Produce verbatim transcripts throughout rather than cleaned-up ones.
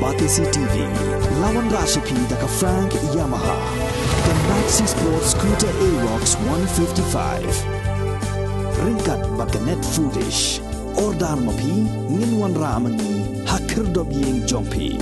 Batesi T V, la wanrah sha phi da ka Frank Yamaha, ka Maxi Sport Scooter Aerox one fifty-five. Ryngkat bad ka Net Foodish. Order ma phi, ngin wanrah ma ngi ha khyrdop ïing jong phi.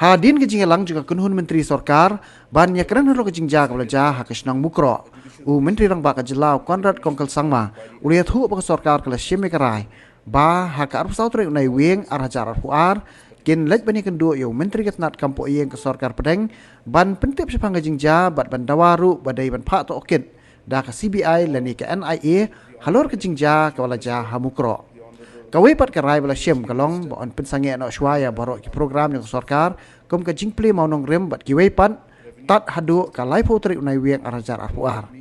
Hadien ka jingïalang jong ka kynhun myntri sorkar ban ïakren halor ka jingjia kaba la jia ha ka shnong Mukroh, u Myntri Rangbah ka jylla u Conrad Kongkal Sangma u la ïathuh ba ka sorkar ka la shim ïa ka rai ba ha ka arphew saw tarik u Naiwieng ar hajar arphew ar kin leit ban ïakynduh ïa u Myntri ka tnat kam poh ïing ka sorkar pdeng ban pyntip shaphang ka jingjia bad ban dawa ruh ba dei ban phah tohkit da ka C B I lane ka N I A halor ka jingjia kaba la jia ha Mukroh. Kawei pat ka rai ba la shim ka long ba yn pynsangeh noh shuwa ïa baroh ki program jong ka sorkar kum ka jingplie mawnongrim bad kiwei pat, tad haduh ka laiphew tarik u Naiwieng ar hajar arphew ar.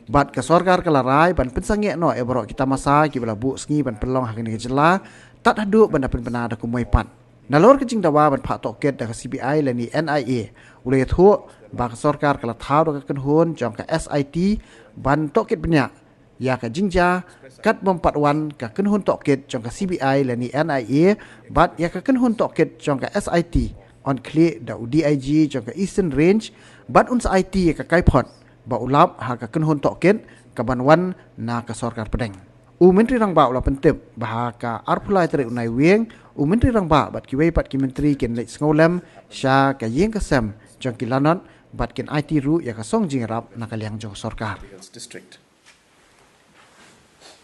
Bad ka sorkar ka la rai ban pynsangeh noh ïa baroh ki tamasa kiba la buh sngi ban pynlong ha kane ka jylla, tad haduh ban da pynbna da kumwei pat. Nalor ka jingdawa ban phah tohkit da ka C B I lane N I A, u la ïathuh ba ka sorkar ka la thaw da ka kynhun jong ka S I T ban tohkit bniah ïa ka jingjia, kat bym pat wan ka kynhun tohkit jong ka C B I lane N I A bad ïa ka kynhun tohkit jong ka S I T, yn khlieh da u D I G jong ka Eastern Range bad un sa aiti ïa ka kaiphod ba u lap ha ka kynhun tohkit kaban wan na ka sorkar pdeng. U Myntri Rangbah u la pyntip ba ha ka arphew lai tarik u Naiwieng, u Myntri Rangbah bad kiwei pat ki myntri kin leit sngewlem sha ka ïing ka sem jong ki lanot bad kin aiti ruh ïa ka song jingïarap na ka liang jong ka sorkar. Hills District.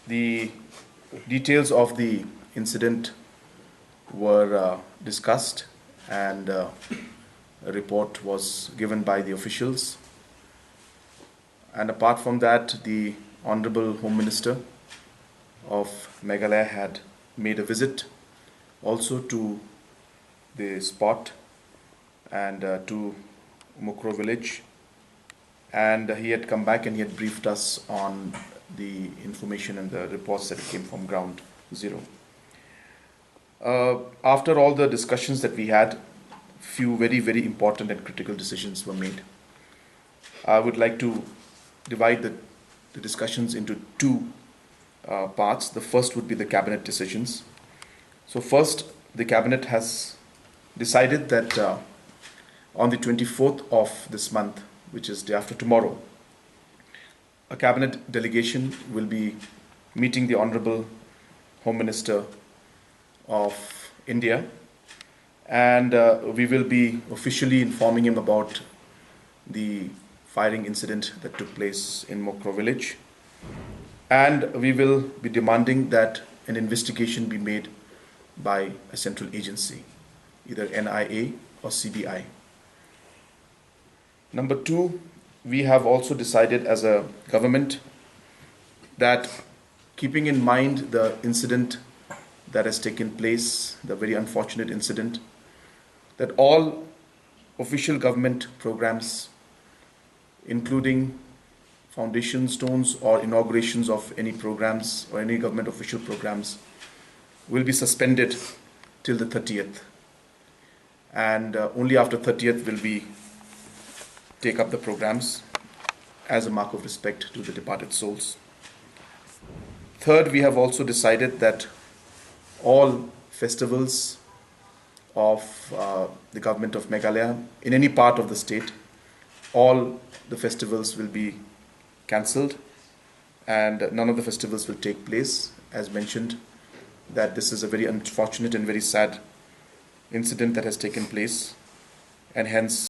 The details of the incident were uh, discussed, and uh, a report was given by the officials. And apart from that, the Honorable Home Minister of Meghalaya had made a visit also to the spot and uh, to Mukroh village. And he had come back and he had briefed us on the information and the reports that came from ground zero. Uh, after all the discussions that we had, few very, very important and critical decisions were made. I would like to divide the, the discussions into two uh, parts. The first would be the cabinet decisions. So first, the cabinet has decided that uh, on the twenty-fourth of this month, which is day after tomorrow, a cabinet delegation will be meeting the Honorable Home Minister of India, and uh, we will be officially informing him about the firing incident that took place in Mukroh village, and we will be demanding that an investigation be made by a central agency, either N I A or C B I. Number two, we have also decided as a government that, keeping in mind the incident that has taken place, the very unfortunate incident, that all official government programs, including foundation stones or inaugurations of any programs or any government official programs, will be suspended till the thirtieth. And uh, only after thirtieth will we take up the programs as a mark of respect to the departed souls. Third, we have also decided that all festivals of uh, the government of Meghalaya in any part of the state, all the festivals will be cancelled and none of the festivals will take place. As mentioned, that this is a very unfortunate and very sad incident that has taken place, and hence